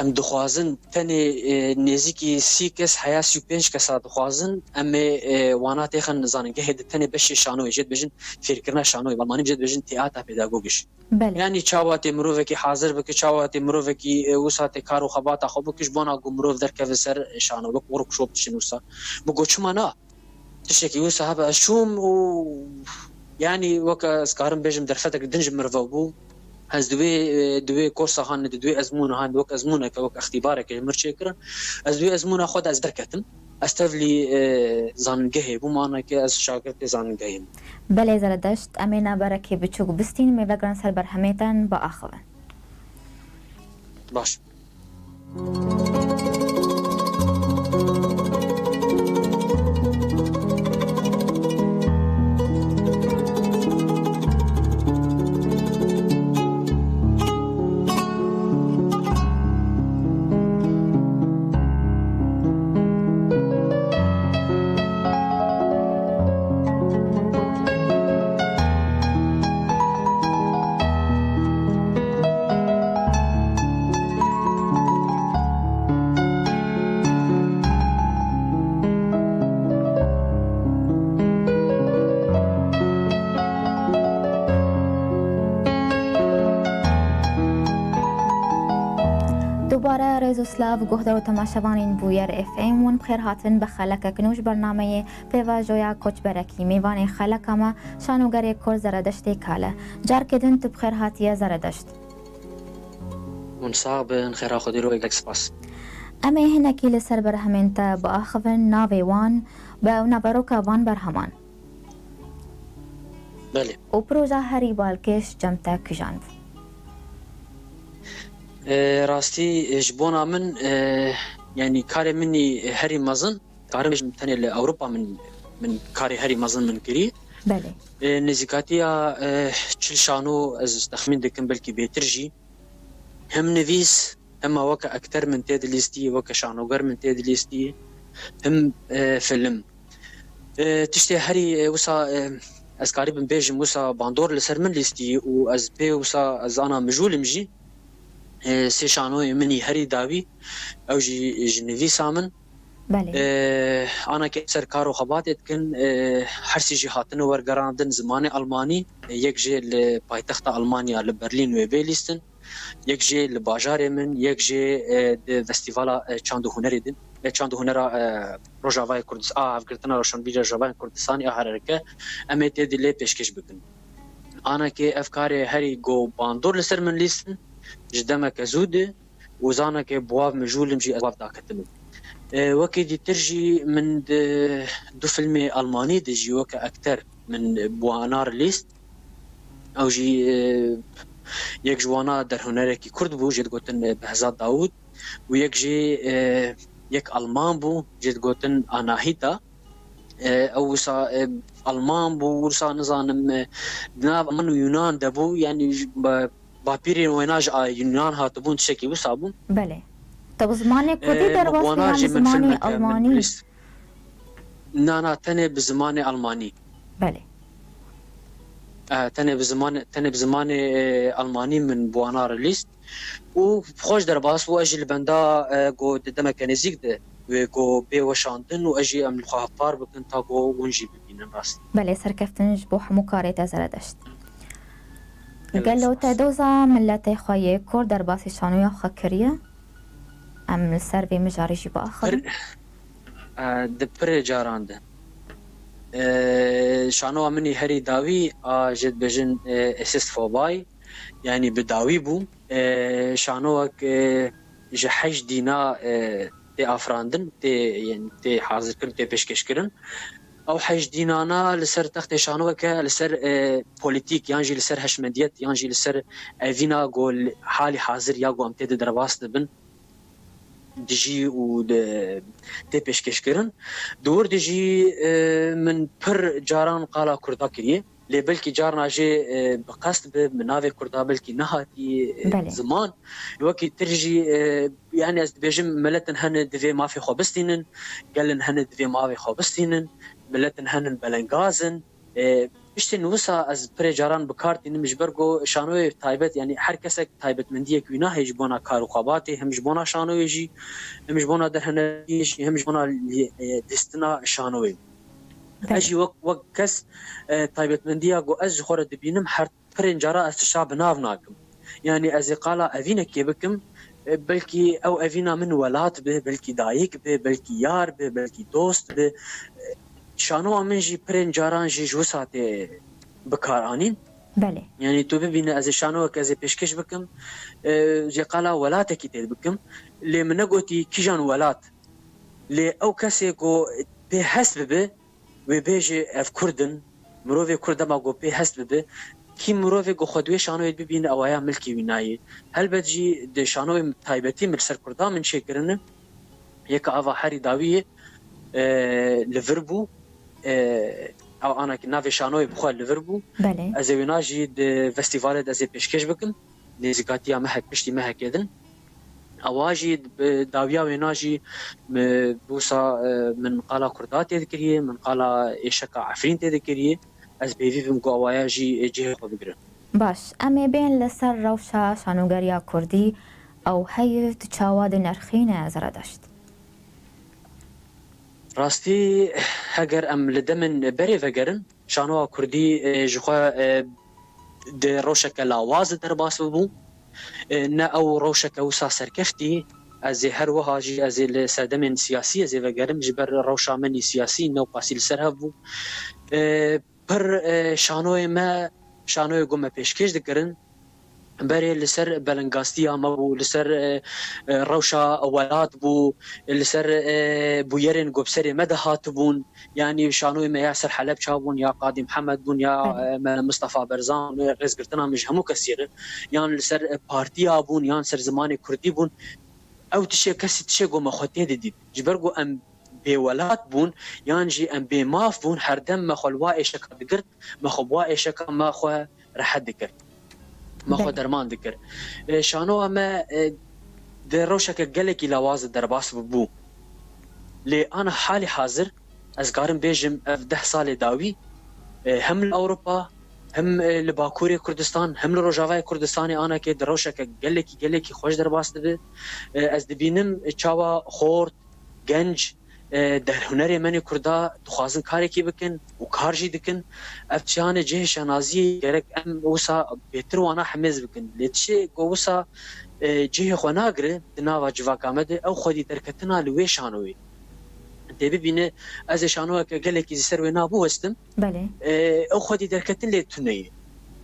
Em dixwazin tenê, e, nêzîkî sî kes heya, sî û pênc kesa dixwazin. Em ê, e, wana têxin zanîngehê de tenê beşê şanoyê, jê dibêjin fêrkirina şanoyê, bi almanî jê dibêjin tiyatra pedagogisch. Belê. Yanî çawa tê mirovekî hazir bike, çawa tê mirovekî, e, wisa tê kar û xebata xwe bike, ji bona ku mirov derkeve ser şano, wek workshop diçin wisa. Min got, çima na? Tiştekî wisa hebe ez çûm û yanî weke ez karim bêjim derfetek din ji min re vebû. Ez di wê, e, di wê korsa han, di wê ezmûna han, wek ezmûneke, wek extîbareke ji min re çêkirin. Ez di wê ezmûna xwe de ez derketim. Ez tevlî, e, zanîngehê bûm, aneke ez şagirtê zanîngehê me. Belê Zeredeşt, em ê naberekê biçûk bistînin, em ê vegerin ser berhemê te, em biaxivin. Baş. Dubare rêz û silav guhdar û temaşevanên Bûyer F M, hûn bi xêr hatin bi xelekek nû ji bernameyê Pêvajoya Koçberekî. Mêvanê xeleka me şanogerê Kurd Zeredeştê Kal e. Carkê din tu bi xêr hatiye Zeredeşt. Hûn sax bin, xêra Xwedê ro gelek spas. Em ê hinekî li ser berhemên te biaxivin, navê wan, be û naveroka van berheman. Belê. Û proja herî balkêş cem te kîjan bû? E, rastî, e, ji bona min, e, yanî karê min î herî mezin, karim bêjim tenê li Ewropa min, min karê herî mezin min kirî. Belê. E, nêzîkatiya, e, çil şano ez texmîn dikim, belkî bêtir jî. Him nivîs, hema weke ekter min tê dilîstî, weke şanoger min tê dilîstî, him, e, film. E, tiştê herî, e, wisa, e, ez karibim bêjim, wisa bandor li ser min lîstî û ez pê wisa ez ana mijûl im jî. E, sê şanoyê min î herî dawî, ew jî ji nivîsa min. Belê. E, anakê ser kar û xebatê dikin, e, her sê jî hatine wergerandin zimanê Almanî, e, yek jê li paytexta Almanya li Berlîn wê bê lîstin, yek jê li bajarê min, yek jê, e, di festîvala, e, çand û hunerê din, e, çand û hunera, e, Rojavayê Kurdis-, a Hevgirtina Roşenbîrê Rojavayên Kurdistanê a Hererke, em ê tê di lê pêşkêş bikin. Anakê ev karê herî go bandor li ser min lîstin, ji demeke zû de, û zaneke bi wav mijûl im jî ez wav daketinim. E, wekî dîtir jî min di du filmê Almanî de jî weke ekter min bi wana re lîst. Ew jî, e, yek ji wana derhunerekî Kurd bû, jê digotin, e, Behzat Dawûd û yek jî, e, yek Alman bû, jê digotin Anahita. E, ew wisa, e, Alman bû, wisa nizanim, e, di nav Alman û Yunan de bû, yanî ji, ba-, bapîrên wêna ji a-, Yunan hatibûn, tiştekî wisa bû. Belê. Te bi zimanê kurdî E, derbas wana yan jî bi min zimanê filmeke min almanî? Lîst. Na, na, tenê bi zimanê almanî. Belê. E, tenê bi zimanê, tenê bi zimanê, e, almanî min bi wana re lîst. Û xweş derbas bû, ez jî li benda, e, ku di demeke nêzîk de wê ku bê weşandin û ez jî em li xwe hevpar bikin ta ku hûn jî bibînin rast. Belê, serkeftin ji bo hemû karê te Zeredeşt. Gelek Gelo spas. Te doza miletê xwe yê Kurd derbasî şanoya xwe kiriye? Em li ser vê mijarê jî biaxivin. Pir, e, di pirê caran de. E, şanoya min î herî dawî a jê dibêjin, e, Assist for Buy, yanî bi dawî bû. E, şanoyek, e, ji heşt dîna, e, tê afirandin, tê, yên, tê hazirkirin, tê pêşkêşkirin. Ew heşt dînana li ser textê şanoyeke, li ser, e, polîtîk, yan jî li ser hişmendiyet, yan jî li ser evîna ku li halî hazir ya ku em tê de derbas dibin, dijî û di, tê pêşkêşkirin. Di wir de jî, e, min pir caran qala kurda kiriye. Lê belkî carna jê, e, bi qest be, min navê kurda belkî nehatî, e, Belê. Ziman. Wekî tir jî, e, yanî ez dibêjim, miletin hene divê mafê xwe bistînin, gelin hene divê mafê xwe bistînin, miletin henin belengaz in. E, tiştên wisa ez pirê caran bi kar tînim, ji ber ku şanoyê taybet, yanî her kesek taybetmendiyek wî nahê ji bona kar û xebatê, hem ji bona şanoyê jî, hem ji bona derheneriyê jî, hem ji bona lî-, e, lîstina şanoyê. Belê. Ez jî wek, wek kes, e, taybetmendiya ku ez ji xwe re dibînim, her pirên cara ez tişta bi nav nakim. Yanî ez ê qala evînekê bikim, e, belkî ew evîna min welat be, belkî dayik be, belkî yar be, belkî dost be. E, şanoya min jî pirên caran jî ji wisa tê bikaranîn. Belê. Yanî tu bibîne ez ê şanoyek ez ê pêşkêş bikim, e, jê qala welatekî tê bikim. Lê min negotî kîjan welat. Lê ew kesê ku pê hest bibe, wê bêje ev Kurd in, mirovê Kurd dema ku pê hest bibe, Kî mirovê ku xwe di wê şanoyê bibîne, ewaya milkê wî nayê. Helbet jî di şanoyê taybetî min li ser Kurda min çêkirine, yeka ava herî dawiyê, e, li vir bû. E, ew anakî navê şanoyê bi xwe li vir bû. Belê. Ez ê wêna jî di festîvalê de ez ê pêşkêş bikim. Nêzîkatiya mehek, piştî mehekê din. Ewa jî bi dawiya wêna jî mi, wisa, e, min qala Kurda tê dikiriyê, min qala êşeka Efrîn tê dikiriyê. Ez bêvî bim ku ewaya jî, e, cihê xwe bigirin. Baş, em ê bên li ser rewşa şanogeriya Kurdî, ew heye tu çawa dinirxîne Zeredeşt? Rastî, heger em li demên berê vegerin, şanoya Kurdî, e, ji xwe, e, di rewşeke lawaz de derbas bibû. E, ne ew rewşeke wisa serkeftî. Ez ê her wiha jî, ez ê li serdemên siyasî ez ê vegerim, ji ber rewşa min î siyasî ne wqasî li ser hev bû. E, pir, e, şanoyê me, şanoyê ku me pêşkêş dikirin, berê li ser belingastiya me bû, li ser, e, e, rewşa welat bû, li ser, e, bûyerên ku bi serê me de hatibûn. Yanî şanoyê me ya ser Helebça bûn, ya Qadî Mihemed bûn, ya, Belê. e, Mele Mistefa Berzan, e, rêzgirtina min ji hemû kesî re, yan li ser, e, partiya bûn, yan ser zimanê Kurdî bûn. Ew tişê kesî tişê ku me xwe tê didît. Ji ber ku em bêwelat bûn, yan jî em bêmaf bûn, herdem me xwe li wa êşeka digirt, me xwe bi wa êşeka me xwe rehet dikir. Me xwe Belê. derman dikir. E, şanoya me, e, di rewşeke gelekî lawaz de derbas bû. Lê ana halî hazir, ez karim bêjim, ev deh salê dawî, e, hem li Ewropa, hem, e, li Bakurê Kurdistan, hem li Rojavayê Kurdistanê anakê di rewşeke gelekî, gelekî xweş derbas dibe. E, ez dibînim, e, çawa xort, genc, e, derhunerê menê Kurda dixwazin karekî bikin û kar jî dikin. Ev çiyane cihê şenaziyê gerek em wisa bêtir wana hemêz bikin. Lê tişê ku wisa, e, cihê xwe nagire di nava civaka me de, ew xwedî derketina li wê şanoyê. Tê bibîne, ez ê şanoyeke gelekî ji ser wê nabiwestim. Belê. E, ew xwedî derketin lê tune ye.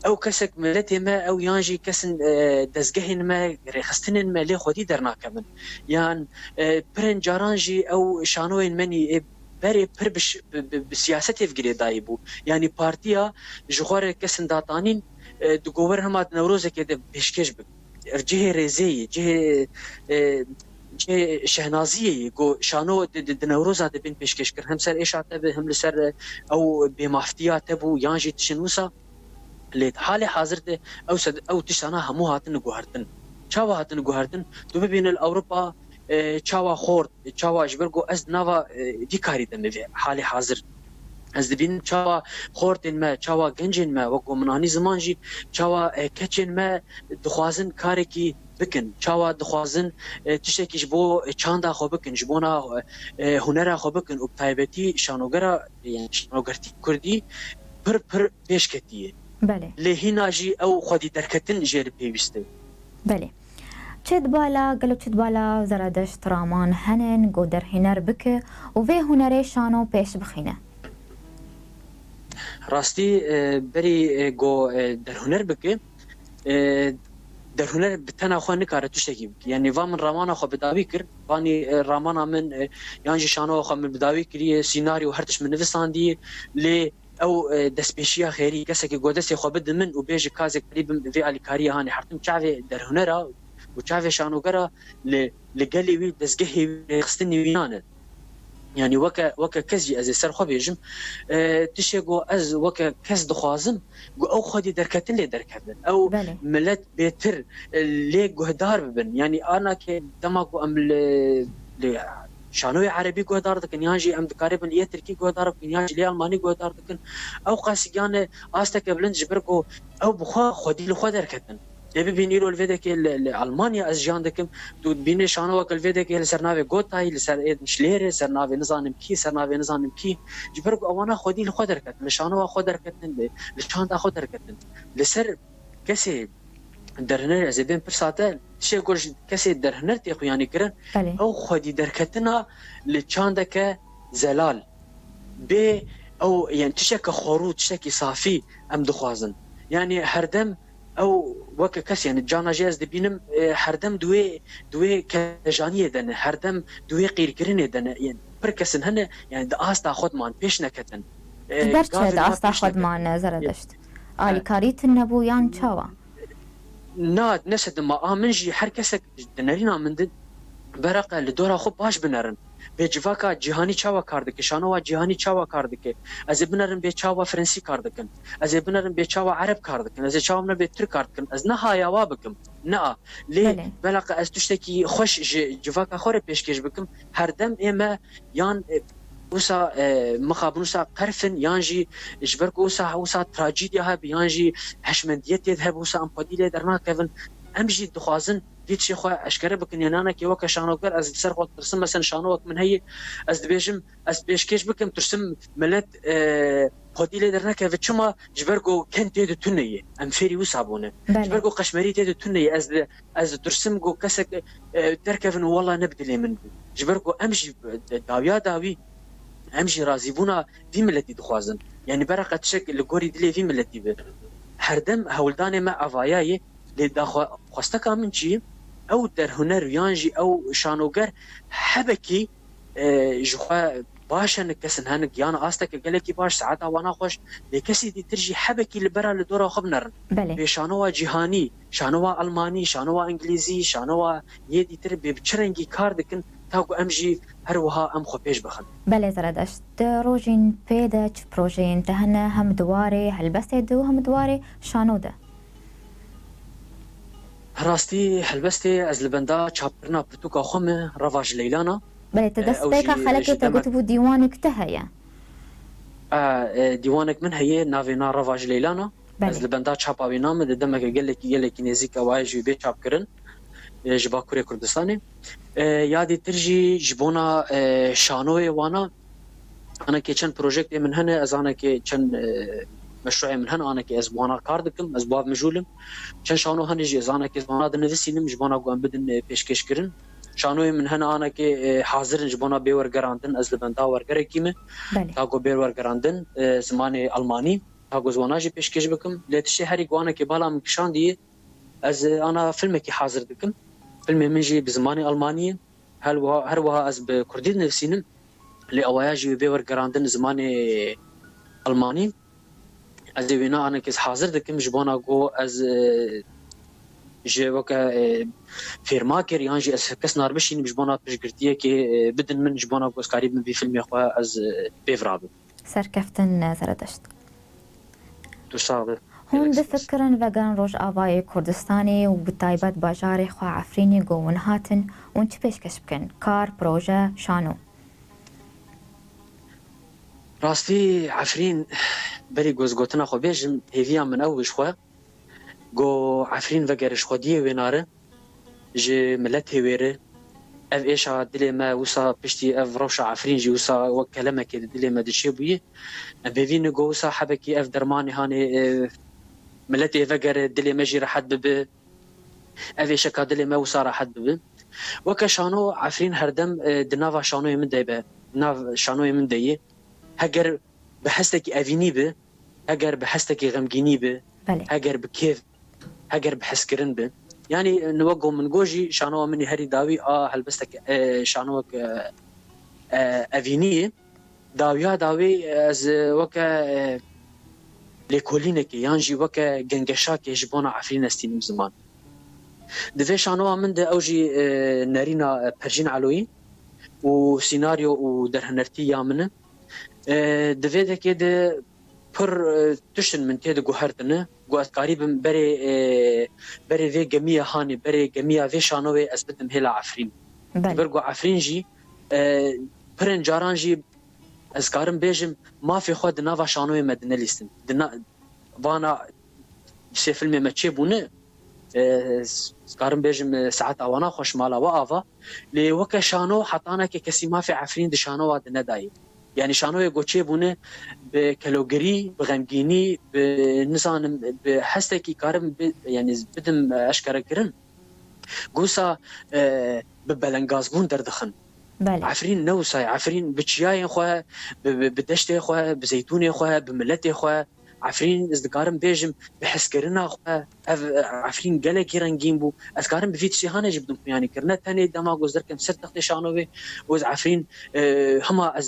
Ew kesek miletê me, ew yan jî kesin, e, dezgehên me, rêxistinên me lê xwedî dernakevin. Yan, e, pirên caran jî ew şanoyên me nî, e, berê pir bi ş-, bi, bi, bi siyasetê ve girêdayî bû. Yanî partiya ji xwe re kesin datanîn, e, digo wer hema di Newrozekê de pêşkêş bik. Ev cihê rêzê ye, cihê, e, cihê şehnaziyê ye. Ku şano di, di, di Newroza de bên pêşkêş kir. Hem ser êşa te be, hem li ser, e, ew bêmaftiya te bû, yan jî tişên wisa. Lê di halê hazir de ew sed-, ew tiştana hemû hatin guhertin. Çawa hatin guhertin? Tu bibîne li Ewropa, e, çawa xort, çawa ji ber ku ez di nava, e, vî karî de me vê halê hazir. Ez dibînim çawa xortên me, çawa gencên me, wek ku min anî ziman jî, çawa, e, keçên me dixwazin karekî bikin, çawa dixwazin, e, tiştekî ji bo çanda xwe bikin, ji bona, e, hunera xwe bikin û bi taybetî şanogera, yani şanogertî kurdî pir pir pêş ketiye. Belê. Lê hîna jî ew xwedî derketin jê re pêwîst e. Belê. Çi di bala, gelo çi di bala Zeredeşt raman hene ku derhêner bike û vê hunerê şano pêş bixîne? Rastî, e, berî, e, ku, e, derhuner bike, e, derhuner bi tena xwe nikare tiştekî bike. Yanî va min ramana xwe bi dawî kir, vanî, e, ramana min, e, yan jî şanoya xwe min bi dawî kiriye, sînaryo her tişt min nivisandiye, lê ew, e, destpêşiya xêrî, kesekî ku destê xwe bide min û bêje ka ez ê karî bim vê alîkariyê hanê hertim çavê derhunera û çavê şanogera li, li gelê wî, dezgehê wî, rêxistinê wî nane. Yanî weke, weke kes jî ez ê ser xwe bêjim, e, tişê ku ez weke kes dixwazim, ku ew xwedî derketin lê derkevin. Ew Belê. milet bêtir, e, lê guhdar bibin. Yanî anakê dema ku em li, li şanoyê erebî guhdar dikin, yan jî em dikaribin yê tirkî guhdar bikin, yan jî lê almanî guhdar dikin. Ew qasî gane asteke bilind ji ber ku ew bi xwe xwedî li xwe derketin. Lê bibîn îro li vê dekê li, li Almanya ez jiyan dikim, tu dibînî şanoyeke li vê dekê li ser navê Gotayî, li ser ê Şilêrê, ser navê nizanim kî, ser navê nizanim kî. Ji ber ku ewana xwedî li xwe derketin, li şanoya xwe derketin, li, li çanda xwe derketin. Li ser kesê derhiner ez ê bên pirsa te, tişê ku ji kesê derhiner tê xuyanî kirin, Belê. ew xwedî derketina li çandeke zelal. Bê ew, yani tişeke xwerû, tiştekî safî em dixwazin. Yani herdem ew weke kes, yani cana jî ez dibînim, e, herdem di wê, di wê kejaniyê de ne, herdem di wê qîrkirinê de ne. Yani pir kesin hene, yani di asta xwe de man pêş neketin. E, Di ber çi gavên di me asta pêş xwe de neketin. man, Zeredeşt? Alîkarî tune bû yan çawa? Na, ne sedima a min jî her kesek di nerîna min de bereqe li dora xwe baş binerin. Bê civaka cîhanî çawa kar dike, şanowa cîhanî çawa kar dike? Ez ê binerim bê çawa Frensî kar dikin? Ez ê binerim bê çawa Ereb kar dikin? Ez ê çawa binerim bê Tirk kar dikin? Ez ne haya wa bikim, ne a. Lê Belê. Belaqa ez tiştekî xweş ji civaka xwe re pêşkêş bikim. Herdem ê me yan, e, wisa, e, mixabin wisa qerf in, yan jî ji ber ku wisa, wisa trajîdya hebe, yan jî hişmendiyetê hebe, wisa em xwedî lê dernakevin. Em jî dixwazin vî tişê xwe eşkere bikin. Yananekê weke şanoger ez li ser xwe ditirsim. Mesela şanowek min heye, ez dibêjim, ez pêşkêş bikim, tirsim milet, e, xwedî lê dernekeve. Çima? Ji ber ku ken tê de tune ye. Em fêrî wisa bûne. Ji Belê. ber ku qeşmerî tê de tune ye. Ez di, ez ditirsim ku kesek, e, derkevin û wela ne bi dilê min bû. Ji ber ku em jî, e, dawiya dawî, em jî razîbûna vî miletî dixwazin. Yanî bereqe tişek li gorî dilê vî miletî be. Herdem hewldanê me evaya ye. Lê daxwe xwesteka min çi ye? Ew derhuner yan jî ew şanoger hebekî, e, ji xwe baş henik kesin henik, yan asteke gelekî baş, saeta wana xweş, lê kesî dîtir jî hebekî li bera li dora xwe binerin. Belê. Bê şanowa cîhanî, şanowa almanî, şanowa îngilîzî, şanowa yê dîtir bê bi çi rengî kar dikin, ta ku em jî her wiha em xwe pêş bixin. Belê Zeredeşt, di rojên pê de çi projeyên te hene, hem di warê helbestê de û hem di warê şano de? Rastî helbestê ez li benda çapkirina pirtûka xwe me, Reva ji Leylana. Belê, te E, dest ew pêka jî xelekê ji te demek- gotibû dîwanek te heye. E, e, dîwanek min heye, navê na Reva ji Leylana. Belê. Ez li benda çapa wî name, di demeke gelekî, gelekî nêzîk ewaye jî bê çapkirin, e, ji Bakurê Kurdistanê. E, ya dîtir jî ji bona, e, şanoyê wana, anekê çend projektê min hene, ez anekê çend, e, meşruê min hene, anekê ez bi wana kar dikim, ez bi wan mijûl im. Çend şano hene jî ez anekê ez bi wana dinivîsînim, ji bona ku em bidin, e, pêşkêşkirin. Şanoyê min hene anekê, e, hazir in ji bona bê wergerandin, ez li benda wergerekî me. Belê. Ta ku bê wergerandin, e, zimanê Almanî, ta ku ez wana jî pêşkêş bikim. Lê tiştê herî ku anekê bala min kişandiye, ez, e, ana filmekî hazir dikim. Filmê min jî bi zimanê Almanî ye. Her wiha, her wiha ez bi Kurdî dinivîsînim. Lê ewaya jî wê bê wergerandin zimanê Almanî. Ez ê wêna anekê ez hazir dikim ji bona ku ez, e, ji weke, e, fêrmakir yan jî ez kes nar bişînim ji bona piştgirtiyekê, e, bidin min ji bona ku ez karîbim vî filmê xwe ez, e, pê virabim. Serkeftin, e, Zeredeşt. Tu sax be. Hûn Gelek spas. Difikirin vegerin Rojavayê Kurdistanê û bi taybet bajarê xwe Efrînê ku hûn hatin, hûn çi pêşkeş bikin? Kar, proje, şano? Rastî Efrîn, berî ku ez gotina xwe bêjim, hêviya min ew ji xwe, ku Efrîn vegere ji xwediyê wênare, ji miletê wêre. Ev êşa dilê me wisa piştî ev rewşa Efrîn jî wisa wek kelemekê di dilê me de çêbûye. Em hêvî ne ku wisa hebekî ev dermanê hanê, e, miletê vegere, dilê me jî rehet bibe. Ev êşeka dilê me wisa rehet bibe. Weke şano Efrîn herdem, e, di nava şanoyê min de be, nav şanoyê min de ye. Heger bi hestekî evînî be, heger bi hestekî xemgînî be, Belê. heger bi kêf, heger bi hezkirin be. Yanî, e, wek ku min got jî, şanowa min ê herî dawî a helbestek, e, şanowek, e, e, evînî ye. Dawiya dawî ez, e, weke, e, lêkolînekê yan jî weke gengeşakê ji bona Efrîn ez tînim ziman. Di vê şanowa min de ew jî, e, nerîna, e, Perjîn Eloyî û sînaryo û derhenertî ya min e. E, di vê dekê de pir, e, tişt in min tê de guhertine, ku ez karîbim berê, e, berê vê gemiya hanê, berê gemiya vê şanoyê ez bidim hêla Efrîn. Ji Belê. ber ku Efrîn jî, e, pirin caran jî ez karim bêjim, mafê xwe di nava şanoyê me dinelîstin. Di na-, vana sê filmê me çêbûne, e, ez karim bêjim, e, saeta wana xweş mala we ava. Lê weke şano hetaneke kesî mafê Efrîn di şanowa de nedayê. Yanî şanoyê ku çêbûne bi kelogirî, bi xemgînî, bi nizanim, bi hestekî karim bi, yanî bidim eşkerekirin. Ku wisa, e, bi belengazbûn derdixin. Belê. Efrîn ne wisa ye. Efrîn bi çiyayên xwe, bi, bi, bi deştê xwe, bi zeytûnê xwe, bi miletê xwe, Efrîn, ez dikarim bêjim, bi hezkirina xwe, ev, e, Efrîn gelekî rengîn bû. Ez karim bi vî tiştê hanê jî bidim xuyanî kir. Ne tenê dema ku ez derkem ser textê şano wê û ez Efrîn, e, hema ez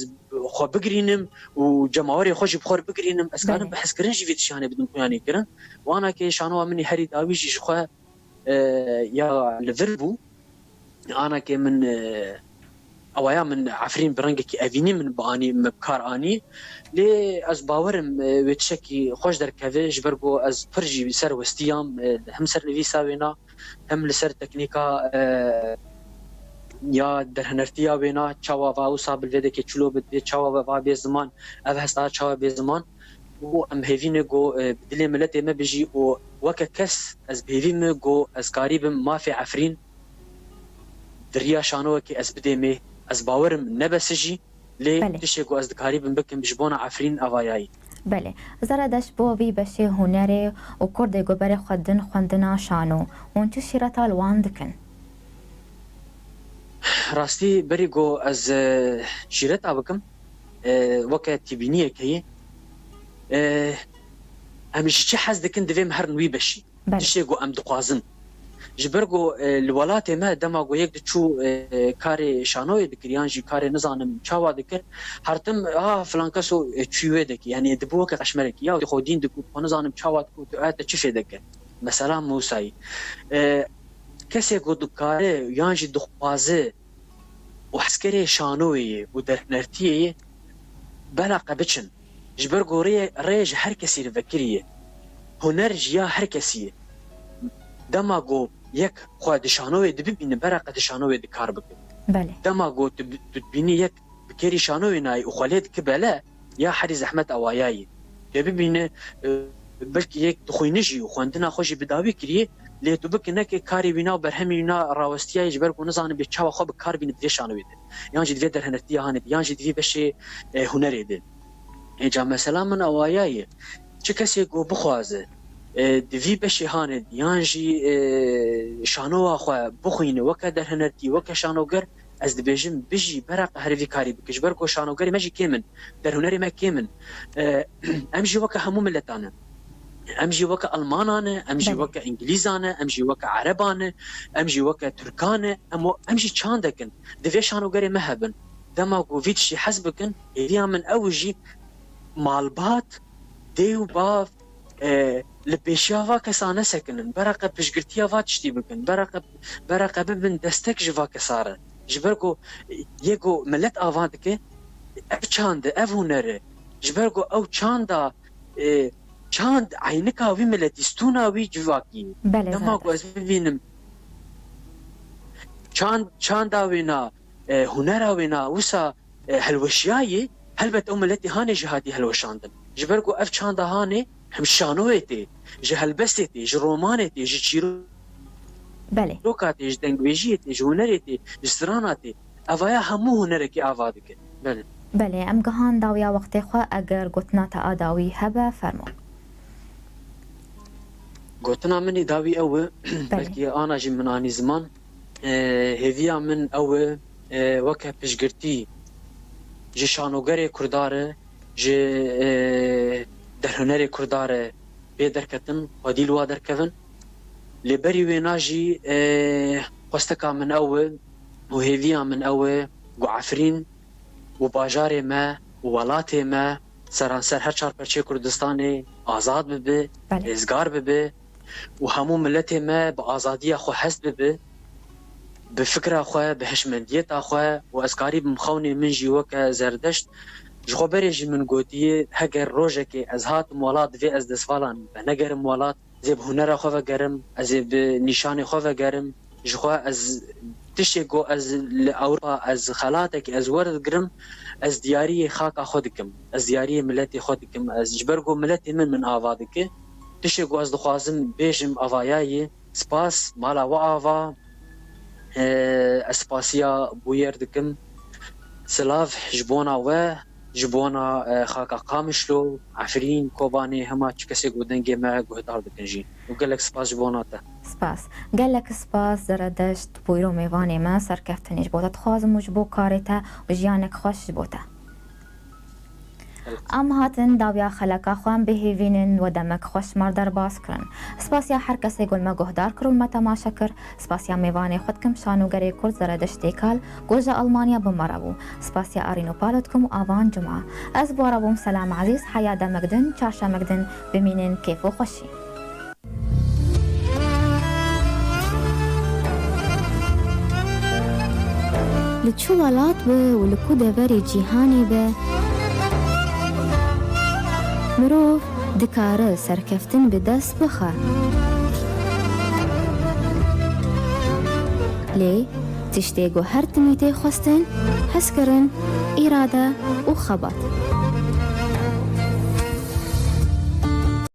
xwe bigirînim û cemawerê xwe jî bi xwe re bigirînim. Ez karim Belê. bi hezkirin jî vî tiştê hanê bidim xuyanî kirin. Û ana ke şanowa min ê herî dawî jî ji xwe, e, ya li vir bû. Ana ke min, e, awaya min Efrîn bi rengekî evînî min bi anî, min bi kar anî. Lê ez bawerim, e, wê tiştekî xweş derkeve, ji ber ku ez pir jî ser westiyam, e, hem ser nivîsa wêna, hem li ser teknîka, e, ya derhinertiya wêna, çawa va wisa bilvêdekê çilo bidibê, çawa va bê ziman, ev hesta çawa bê ziman. Û em hêvî ne ku, e, bi dilê miletê me bijî û weke kes ez bi hêvî me ku ez karîbim mafê Efrîn di riya şanowekê ez bidêmê. Ez bawerim ne bes jî, lê Belê. tiştê ku ez dikarîbim bikim ji bona Efrîn avayayî. Belê. Zere deş bo vî beşê hunerê û kurdê ku berê xwe din xwendina şano. Hûn çi şîreta li wan dikin? Rastî berî ku ez, e, şîreta bikim, e, weke tîbîniyek heye. E, em ji çi hez dikin divê em herin wî beşî. Belê. Tiştê ku em dixwazin. Ji ber ku, e, li welatê me dema ku yek diçû, e, karê şanoyê dikir yan jî karê nizanim çawa dikir, hertim, ha, filan keso, e, çûyî wê dikir. Yanî dibû weke qeşmerekî. Ya xwe dîn dikû, xwe nizanim çawa dikû, tu, e, te çi fê dike? Mesela Mûsayî. E, kesê ku dikare yan jî dixwaze û hezkerê şanoyê ye û derhinertiyê ye, bela qe biçin. Ji ber ku rê, rê ji her kesî li vekirî ye. Huner ji ya her kesî ye. Dema ku yek xwe di şanoyê dibibîne, bera qe di şanoyê di kar bike. Belê. Dema ku tu bi-, tu dibînî yek bi kerî şanoyê nayê û xwe lê dike bele, ya herî zehmet awaya ye. Lê bibîne, e, belkî yek dixwîne jî û xwendina xwe jî bi dawî kiriye, lê tu bike neke karê wîna û berhemê wîna rawestiyaye ji ber ku nizane bê çawa xwe bi kar bîne di vê şanoyê de. Yan jî di vê derhinertiya hanê de, yan jî di vî beşê, e, hunerê de. Êca mesela min awaya ye. Çi kesê ku bixwaze, e, di vî beşê hanê de, yan jî, e, şanowa xwe bixwîne weke derhinertî, weke şanoger, ez dibêjim bijî bera qe herî vî karî bike. Ji ber ku şanogerê me jî kêm in, derhunerê me kêm in. E, em jî weke hemû miletan in. Em jî weke Almanan e, em jî Belê. weke Îngilîzan e, em jî weke Ereban e, em jî weke Tirkan e, em, em jî çandek in. Divê şanogerê me hebin. Dema ku vî tiştî hez bikin, hêviya min ew jî malbat, dê û bav, e, li pêşiya va kesa nesekinin, bera qe piştgirtiya va tiştî bikin, bera qe, bera qe bibin destek ji va kesa re. Ji ber ku, e, yê ku milet ava dike, ev çand e, ev huner e. Ji ber ku ew çanda, e, çand eynika wî miletî, stûna wî civakî ye. Belê, Dema ku ez bibînim çand, çanda wêna, e, hunera wêna wisa, e, helweşiyayê, helbet ew miletê hanê jî hatî helweşandin. Ji ber ku ev çanda hanê hem şanoyê tê, ji helbestê tê, ji romanê tê, ji çîro- Belê. roka tê, ji dengbêjiyê tê, ji hunerê tê, ji strana tê. Evaya hemû hunerekî ava dike. Belê. Belê, em gihan dawiya wextê xwe, eger gotina te a dawî hebe, fermo. Gotina min ê dawî ew e, Belê. belkî ana jî min anî ziman. E, hêviya min ew e, e, weke piştgirtî ji şanogerê Kurda re, ji, e, derhunerê Kurda re bê derketin, xwedî li wa derkevin. Lê berî wêna jî, e, xwesteka min ew e û hêviya min ew e ku Efrîn û bajarê me û welatê me seranser her çar perçeyê Kurdistanê azad bibe, Belê. rêzgar bibe û hemû miletê me bi azadiya xwe hest bibe, bi fikra xwe, bi hişmendiyeta xwe û ez karîbim xewnê min jî weke Zerdeşt. Ji xwe berê jî min gotiye, heger rojekê ez hatim welat, divê ez destvala negerim welat. Ez ê bi hunera xwe vegerim, ez ê bi nîşanê xwe vegerim. Ji xwe ez tiştê ku ez li Ewropa ez xelatekî ez werdigirim, ez diyariyê xaka xwe dikim, ez diyariyê miletê xwe dikim. Ez ji ber ku miletê min min ava dike, tiştê ku ez dixwazim bêjim avaya ye. Spas, mala we ava. E, ez spasiya bûyer dikim. Silav ji bona we, ji bona, e, xaka Qamişlo, Efrîn, Kobanê, hema çi kesê ku dengê me guhdar dikin jî. Û gelek spas ji bona te. Spas. Gelek spas, Zeredeşt Bûyro, mêvanê me, serkeftinê ji bo te dixwazim û ji bo karê te û jiyanek xweş ji bo te. Em hatin dawiya xeleka xwe, em bihêvînin we demek xweş me re derbas kirin. Spasiya her kesê ku li me guhdar kir û li me temaşe kir. Spasiya mêvanê xwe dikim, şanogerê Kurd Zeredeşt Têkal ku ji Almanya bi me re bû. Spasiya Arîn û Palo dikim û Avan Cuma. Ez bi we re bûm Selam Ezîz, heya demek din, çarşemek din, bimînin kêf û xweşî. Li çi welat be û li ku deverê cîhanê be, mirov dikare serkeftin bi dest bixe. Lê tiştê ku her timî tê xwestin, hezkirin, îrade û xebat.